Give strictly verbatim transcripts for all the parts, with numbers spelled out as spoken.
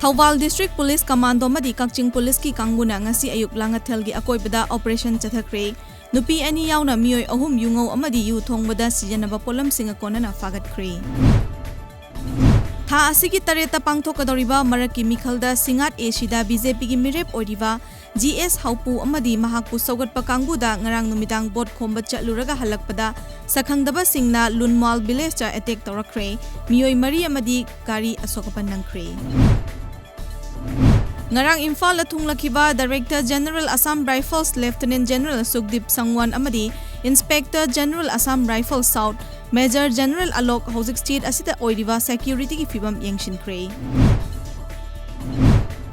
Thoubal District Police Commando ꯑꯃꯗꯤ ꯀꯛꯆꯤꯡ Policeꯀꯤ ꯀꯥꯡꯕꯨꯅ ꯉꯁꯤ ꯑꯌꯨꯛ ꯂꯥꯡꯉꯊꯦꯜꯒꯤ ꯑꯀꯣꯏꯕꯗ operation ꯆꯠꯊꯈ꯭ꯔꯦ꯫ ꯅꯨꯄꯤ ꯑꯅꯤ ꯌꯥꯎꯅ ꯃꯤꯑꯣꯏ ꯑꯍꯨꯝ ꯌꯨꯉꯧ ꯑꯃꯗꯤ ꯌꯨ ꯊꯣꯡꯕꯗ ꯁꯤꯖꯤꯟꯅꯕ ꯄꯣꯠꯂꯝꯁꯤꯡꯒ ꯀꯣꯟꯅꯅ ꯐꯥꯒꯠꯈ꯭ꯔꯦ꯫ ꯊꯥ ꯑꯁꯤꯒꯤ ꯇꯔꯦꯠꯇ ꯄꯥꯡꯊꯣꯛꯀꯗꯧꯔꯤꯕ ꯃꯔꯛꯀꯤ ꯃꯤꯈꯜꯗ ꯁꯤꯡꯉꯥꯠ ACꯗ BJPꯒꯤ ꯃꯤꯔꯦꯞ ꯑꯣꯏꯔꯤꯕ G S ꯍꯥꯎꯄꯨ ꯑꯃꯗꯤ ꯃꯍꯥꯛꯄꯨ ꯁꯧꯒꯠꯄ ꯀꯥꯡꯕꯨꯗ ꯉꯔꯥꯡ ꯅꯨꯃꯤꯗꯥꯡ vote ꯈꯣꯝꯕ ꯆꯠꯂꯨꯔꯒ ꯍꯜꯂꯛꯄꯗ ꯁꯛꯈꯪꯗꯕꯁꯤꯡꯅ ꯂꯨꯟꯃ꯭ꯋꯥꯜ villageꯇ attack ꯇꯧꯔꯛꯈ꯭ꯔꯦ꯫ ꯃꯤꯑꯣꯏ ꯃꯔꯤ ꯑꯃꯗꯤ ꯒꯥꯔꯤ ꯑꯁꯣꯛ ꯑꯄꯟ ꯅꯪꯈ꯭ꯔꯦ꯫ ꯉꯔꯥꯡ ꯏꯝꯐꯥꯜꯗ ꯊꯨꯡꯂꯈꯤꯕ Director General Assam Rifles Lieutenant General ꯁꯨꯈꯗꯤꯞ ꯁꯪꯋꯥꯟ ꯑꯃꯗꯤ Inspector General Assam Rifles South Major General Alok ꯍꯧꯖꯤꯛ state ꯑꯁꯤꯗ ꯑꯣꯏꯔꯤꯕ securityꯒꯤ ꯐꯤꯕꯝ ꯌꯦꯡꯁꯤꯟꯈ꯭ꯔꯦ꯫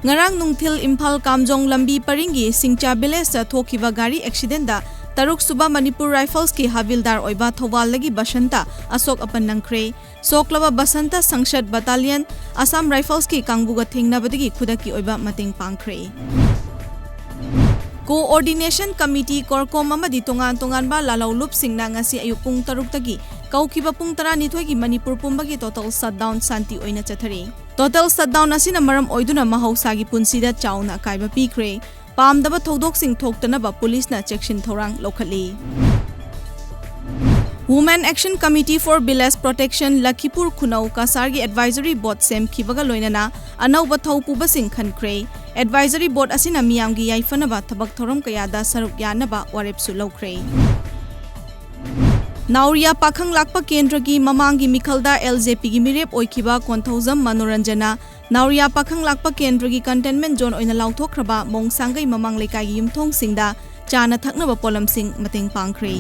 ꯉꯔꯥꯡ ꯅꯨꯡꯊꯤꯜ ꯏꯝꯐꯥꯜ ꯀꯥꯝꯖꯣꯡ ꯂꯝꯕꯤ ꯄꯔꯤꯡꯒꯤ ꯁꯤꯡꯆꯥ villageꯇ ꯊꯣꯛꯈꯤꯕ ꯒꯥꯔꯤ accidentꯇ ꯇꯔꯨꯛ ꯁꯨꯕ ꯃꯅꯤꯄꯨꯔ Riflesꯀꯤ ꯍꯥꯕꯤꯜꯗꯥꯔ ꯑꯣꯏꯕ ꯊꯧꯕꯥꯜꯗꯒꯤ ꯕꯁꯟꯇ ꯑꯁꯣꯛ ꯑꯄꯟ ꯅꯪꯈ꯭ꯔꯦ꯫ ꯁꯣꯛꯂꯕ ꯕꯁꯟꯇ ꯁꯪꯁꯠ battalion Assam Riflesꯀꯤ ꯀꯥꯡꯕꯨꯒ ꯊꯦꯡꯅꯕꯗꯒꯤ ꯈꯨꯗꯛꯀꯤ ꯑꯣꯏꯕ ꯃꯇꯦꯡ ꯄꯥꯡꯈ꯭ꯔꯦ꯫ Coordination Committee, CORCOM ꯑꯃꯗꯤ ꯇꯣꯉꯥꯟ ꯇꯣꯉꯥꯟꯕ ꯂꯥꯂꯧ ꯂꯨꯞꯁꯤꯡꯅ ꯉꯁꯤ ꯑꯌꯨꯛ ꯄꯨꯡ ꯇꯔꯨꯛꯇꯒꯤ ꯀꯧꯈꯤꯕ ꯄꯨꯡ ꯇꯔꯥꯅꯤꯊꯣꯏꯒꯤ ꯃꯅꯤꯄꯨꯔ ꯄꯨꯝꯕꯒꯤ total shutdown ꯁꯥꯟꯇꯤ ꯑꯣꯏꯅ ꯆꯠꯊꯔꯤ꯫ Total shutdown ꯑꯁꯤꯅ ꯃꯔꯝ ꯑꯣꯏꯗꯨꯅ ꯃꯍꯧꯁꯥꯒꯤ ꯄꯨꯟꯁꯤꯗ ꯆꯥꯎꯅ ꯑꯀꯥꯏꯕ ꯄꯤꯈ꯭ꯔꯦ꯫ ꯄꯥꯝꯗꯕ ꯊꯧꯗꯣꯛꯁꯤꯡ ꯊꯣꯛꯇꯅꯕ ꯄꯨꯂꯤꯁꯅ ꯆꯦꯛꯁꯤꯟ ꯊꯧꯔꯥꯡ ꯂꯧꯈꯠꯂꯤ꯫ Women Action Committee for Village Protection ꯂꯈꯤꯄꯨꯔ ꯈꯨꯅꯧ ꯀꯁꯥꯔꯒꯤ advisory board ꯁꯦꯝꯈꯤꯕꯒ ꯂꯣꯏꯅꯅ ꯑꯅꯧꯕ ꯊꯧꯄꯨꯕꯁꯤꯡ ꯈꯟꯈ꯭ꯔꯦ꯫ Advisory board ꯑꯁꯤꯅ ꯃꯤꯌꯥꯝꯒꯤ ꯌꯥꯏꯐꯅꯕ ꯊꯕꯛ ꯊꯧꯔꯝ ꯀꯌꯥꯗ ꯁꯔꯨꯛ ꯌꯥꯅꯕ ꯋꯥꯔꯦꯞꯁꯨ ꯂꯧꯈ꯭ꯔꯦ꯫ ꯅꯥꯎꯔꯤꯌꯥ ꯄꯥꯈꯪ ꯂꯥꯛꯄ ꯀꯦꯟꯗ꯭ꯔꯒꯤ ꯃꯃꯥꯡꯒꯤ ꯃꯤꯈꯜꯗ LJPꯒꯤ ꯃꯤꯔꯦꯞ ꯑꯣꯏꯈꯤꯕ ꯀꯣꯟꯊꯧꯖꯝ ꯃꯅꯣꯔꯟꯖꯅ ꯅꯥꯎꯔꯤꯌꯥ ꯄꯥꯈꯪ ꯂꯥꯛꯄ ꯀꯦꯟꯗ꯭ꯔꯒꯤ containment zone ꯑꯣꯏꯅ ꯂꯥꯎꯊꯣꯛꯈ꯭ꯔꯕ ꯃꯣꯡꯁꯥꯡꯒꯩ ꯃꯃꯥꯡ ꯂꯩꯀꯥꯏꯒꯤ ꯌꯨꯝꯊꯣꯡꯁꯤꯡꯗ ꯆꯥꯅ ꯊꯛꯅꯕ ꯄꯣꯠꯂꯝꯁꯤꯡ ꯃꯇꯦꯡ ꯄꯥꯡꯈ꯭ꯔꯦ꯫